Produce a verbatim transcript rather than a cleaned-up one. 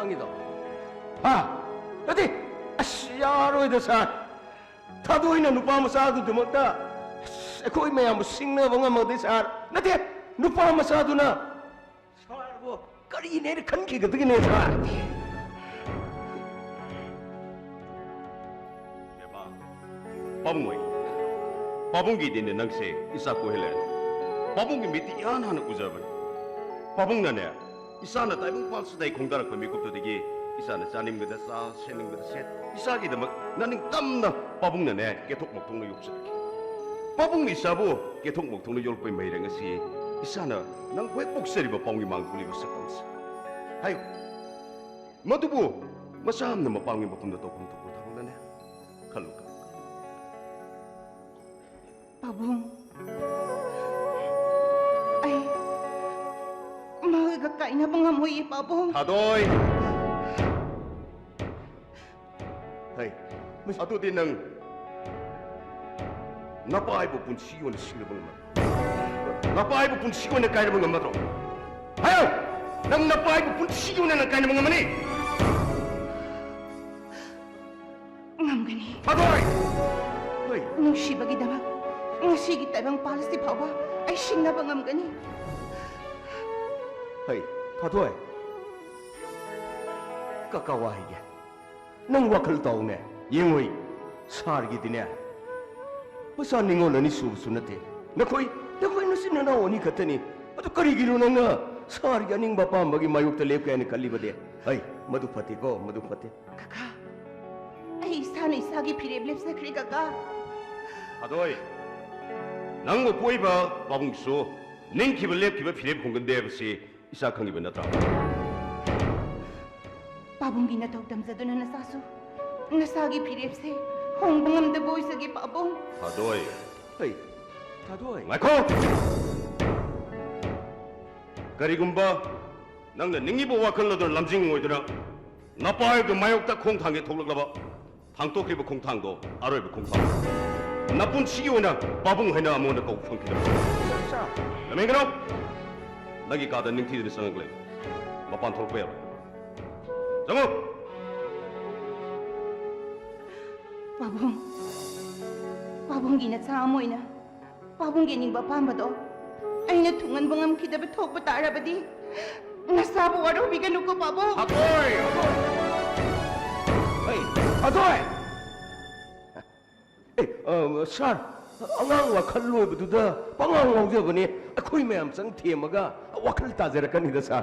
ꯅꯪꯒꯤꯗꯣ? ꯍꯥ? ꯅꯠꯇꯦ! ꯑꯁ, ꯌꯥꯔꯣꯏꯗ, ꯁꯥꯔ꯫ ꯊꯥꯗꯣꯏꯅ ꯅꯨꯄꯥ ꯃꯆꯥꯗꯨꯗꯃꯛꯇ, ꯑꯁ, ꯑꯩꯈꯣꯏ ꯃꯌꯥꯝꯕꯨ ꯁꯤꯡꯅꯕ ꯉꯝꯃꯗꯤ, ꯁꯥꯔ꯫ ꯅꯠꯇꯦ, ꯅꯨꯄꯥ ꯃꯆꯥꯗꯨꯅ ꯁꯥꯔꯕꯨ ꯀꯔꯤꯅꯦꯅ ꯈꯟꯈꯤꯒꯗꯒꯦꯅꯦ, ꯁꯥꯔ? ꯕꯦꯝꯃ, ꯄꯥꯕꯨꯡ ꯍꯣꯏ, ꯄꯥꯕꯨꯡꯒꯤꯗꯤꯅꯦ ꯅꯪꯁꯦ ꯏꯆꯥ ꯀꯣꯏꯍꯜꯂꯦ꯫ ꯄꯥꯕꯨꯡꯒꯤ ꯃꯤꯠꯇꯤ ꯏꯍꯥꯟ ꯍꯥꯟꯅ ꯎꯖꯕꯅꯤ꯫ ꯄꯥꯕꯨꯡꯅꯅꯦ, ꯏꯆꯥꯅ ꯇꯥꯏꯕꯪ ꯄꯥꯟꯁꯤꯗꯩ ꯈꯣꯡꯗꯥꯔꯛꯄ ꯃꯤꯀꯨꯞꯇꯨꯗꯒꯤ ꯏꯆꯥꯅ ꯆꯥꯅꯤꯡꯕꯗ ꯆꯥ, ꯁꯦꯠꯅꯤꯡꯕꯗ ꯁꯦꯠ, ꯏꯆꯥꯒꯤꯗꯃꯛ ꯅꯅꯤꯡ ꯇꯝꯅ ꯄꯥꯕꯨꯡꯅꯅꯦ ꯀꯦꯊꯣꯛ ꯃꯧꯊꯣꯛꯅ ꯌꯣꯛꯆꯔꯛꯈꯤ꯫ ꯄꯥꯕꯨꯡꯅ ꯏꯆꯥꯕꯨ ꯀꯦꯊꯣꯛ ꯃꯧꯊꯣꯛꯅ ꯌꯣꯛꯂꯛꯄꯩ ꯃꯍꯩꯔ ꯉꯁꯤ ꯏꯆꯥꯅ ꯅꯪꯕꯨ ꯍꯦꯛ ꯄꯣꯛꯆꯔꯤꯕ ꯄꯥꯕꯨꯡꯒꯤ ꯃꯥꯡꯗ ꯎꯠꯂꯤꯕ ꯁꯛꯇꯝꯁꯦ꯫ ꯍꯥꯏꯌꯨ, ꯃꯗꯨꯕꯨ ꯃꯆꯥ ꯑꯃꯅ ꯃꯄꯥꯝꯒꯤ ꯃꯐꯝꯗ ꯇꯧꯐꯝ ꯊꯣꯛꯄ ꯊꯕꯛꯂꯅꯦ? ꯈꯜꯂꯨ, ꯈꯜꯂꯨ꯫ ꯄꯥꯕꯨꯡ, ꯑꯩ ꯃꯥꯒ ꯀꯥꯏꯅꯕ ꯉꯝꯃꯣꯏꯌꯦ, ꯄꯥꯕꯨꯡ꯫ ꯊꯥꯗꯣꯏ! ꯍꯩ, ꯑꯗꯨꯗꯤ ꯅꯪ ꯅꯄꯥ ꯑꯩꯕꯨ ꯄꯨꯟꯁꯤꯒꯤ ꯑꯣꯏꯅ ꯁꯤꯡꯅꯕ ꯉꯝꯃꯔꯣꯏ꯫ ꯅꯄꯥ ꯑꯩꯕꯨ ꯄꯨꯟꯁꯤꯒꯤ ꯑꯣꯏꯅ ꯀꯥꯏꯅꯕ ꯉꯝꯃꯗ꯭ꯔꯣ? ꯍꯥꯏꯌꯨ! ꯅꯪ ꯅꯄꯥ ꯑꯩꯕꯨ ꯄꯨꯟꯁꯤꯒꯤ ꯑꯣꯏꯅ ꯅꯪ ꯀꯥꯏꯅꯕ ꯉꯝꯃꯅꯤ? ꯉꯝꯒꯅꯤ꯫ ꯊꯥꯗꯣꯏ! ꯍꯩ! ꯅꯨꯡꯁꯤꯕꯒꯤꯗꯃꯛ ꯉꯁꯤꯒꯤ ꯇꯥꯏꯕꯪ ꯄꯥꯜ ꯑꯁꯤ ꯐꯥꯎꯕ ꯑꯩ ꯁꯤꯡꯅꯕ ꯉꯝꯒꯅꯤ꯫ ꯍꯩ, ꯊꯥꯗꯣꯏ! ꯀꯀꯥ ꯋꯥ ꯍꯥꯏꯒꯦ꯫ ꯅꯪ ꯋꯥꯈꯜ ꯇꯥꯎꯅꯦ꯫ ꯌꯦꯡꯉꯨꯏ, ꯁꯥꯔꯒꯤꯗꯤꯅꯦ, ꯃꯆꯥ ꯅꯤꯉꯣꯜ ꯑꯅꯤ ꯁꯨꯕꯁꯨ ꯅꯠꯇꯦ꯫ ꯅꯈꯣꯏ, ꯅꯈꯣꯏ ꯅꯆꯤꯟ ꯅꯅꯥꯎ ꯑꯅꯤ ꯈꯛꯇꯅꯤ꯫ ꯑꯗꯨ ꯀꯔꯤꯒꯤꯅꯣ ꯅꯪꯅ ꯁꯥꯔꯒꯤ ꯑꯅꯤꯡꯕ ꯑꯄꯥꯝꯕꯒꯤ ꯃꯥꯌꯣꯛꯇ ꯂꯦꯞꯀꯦ ꯍꯥꯏꯅ ꯈꯜꯂꯤꯕꯗꯤ? ꯍꯩ, ꯃꯗꯨ ꯐꯠꯇꯦꯀꯣ, ꯃꯗꯨ ꯐꯠꯇꯦ꯫ ꯀꯀꯥ, ꯑꯩ ꯏꯁꯥꯅ ꯏꯁꯥꯒꯤ ꯐꯤꯔꯦꯞ ꯂꯦꯞꯆꯈ꯭ꯔꯦ, ꯀꯀꯥ꯫ ꯊꯥꯗꯣꯏ, ꯅꯪꯕꯨ ꯄꯣꯛꯏꯕ ꯄꯥꯕꯨꯡꯁꯨ ꯅꯤꯡꯈꯤꯕ ꯂꯦꯞꯈꯤꯕ ꯐꯤꯔꯦꯞ ꯍꯣꯡꯒꯟꯗꯦ ꯍꯥꯏꯕꯁꯤ ꯏꯆꯥ ꯈꯪꯉꯤꯕ ꯅꯠꯇ꯭ꯔꯥ? ꯄꯥꯕꯨꯡꯒꯤ ꯅꯇꯧ ꯇꯝꯖꯗꯨꯅ ꯅꯆꯥꯁꯨ ꯅꯁꯥꯒꯤ ꯐꯤꯔꯦꯞꯁꯦ ꯍꯣꯡꯕ ꯉꯝꯗꯕ ꯑꯣꯏꯖꯒꯦ, ꯄꯥꯕꯨꯡ꯫ ꯊꯥꯗꯣꯏ꯫ ꯍꯩ, ꯊꯥꯗꯣꯏ꯫ ꯉꯥꯏꯈꯣ! ꯀꯔꯤꯒꯨꯝꯕ ꯅꯪꯅ ꯅꯤꯡꯉꯤꯕ ꯋꯥꯈꯜ ꯑꯗꯨ ꯂꯝꯖꯤꯡ ꯑꯣꯏꯗꯨꯅ ꯅꯄꯥ ꯍꯥꯏꯕꯗꯨ ꯃꯥꯌꯣꯛꯇ ꯈꯣꯡ ꯊꯥꯡꯒꯦ ꯊꯣꯛꯂꯛꯂꯕ, ꯊꯥꯡꯇꯣꯛꯈ꯭ꯔꯤꯕ ꯈꯣꯡꯊꯥꯡꯗꯣ ꯑꯔꯣꯏꯕ ꯈꯣꯡꯊꯥꯡ꯫ ꯅꯄꯨꯟꯁꯤꯒꯤ ꯑꯣꯏꯅ ꯄꯥꯕꯨꯡ ꯍꯥꯏꯅ ꯑꯃꯨꯛ ꯍꯟꯅ ꯀꯧꯕ ꯐꯪꯈꯤꯗꯕ꯫ ꯁꯥꯔ! ꯂꯝꯍꯦꯟꯒꯅꯨ! ꯅꯪꯒꯤ ꯀꯥꯗ ꯅꯤꯡꯊꯤꯖꯅ ꯆꯪꯉꯛꯂꯦ꯫ ꯃꯄꯥꯟ ꯊꯣꯛꯂꯛꯄ ꯌꯥꯔꯣꯏ꯫ ꯆꯪꯉꯣ꯫ ꯄꯥꯕꯨꯡ, ꯄꯥꯕꯨꯡꯒꯤ ꯅꯆꯥ ꯑꯃ ꯑꯣꯏꯅ ꯄꯥꯕꯨꯡꯒꯤ ꯑꯅꯤꯡꯕ ꯑꯄꯥꯝꯕꯗꯣ ꯑꯩꯅ ꯊꯨꯡꯍꯟꯕ ꯉꯝꯈꯤꯗꯕ ꯊꯣꯛꯄ ꯇꯥꯔꯕꯗꯤ ꯅꯁꯥꯕꯨ ꯋꯥꯔꯧꯕꯤꯒꯅꯨꯀꯣ ꯄꯥꯕꯨꯡ꯫ ꯑꯊꯣꯏ! ꯑꯩ, ꯑꯊꯣꯏ! ꯑꯦ, ꯑ, ꯁꯥꯔ, ꯑꯉꯥꯡ ꯋꯥꯈꯜ ꯂꯣꯏꯕꯗꯨꯗ ꯄꯉꯥꯎ ꯉꯥꯎꯖꯕꯅꯦ꯫ ꯑꯩꯈꯣꯏ ꯃꯌꯥꯝ ꯆꯪ ꯊꯦꯝꯃꯒ ꯋꯥꯈꯜ ꯇꯥꯖꯔꯛꯀꯅꯤꯗ, ꯁꯥꯔ꯫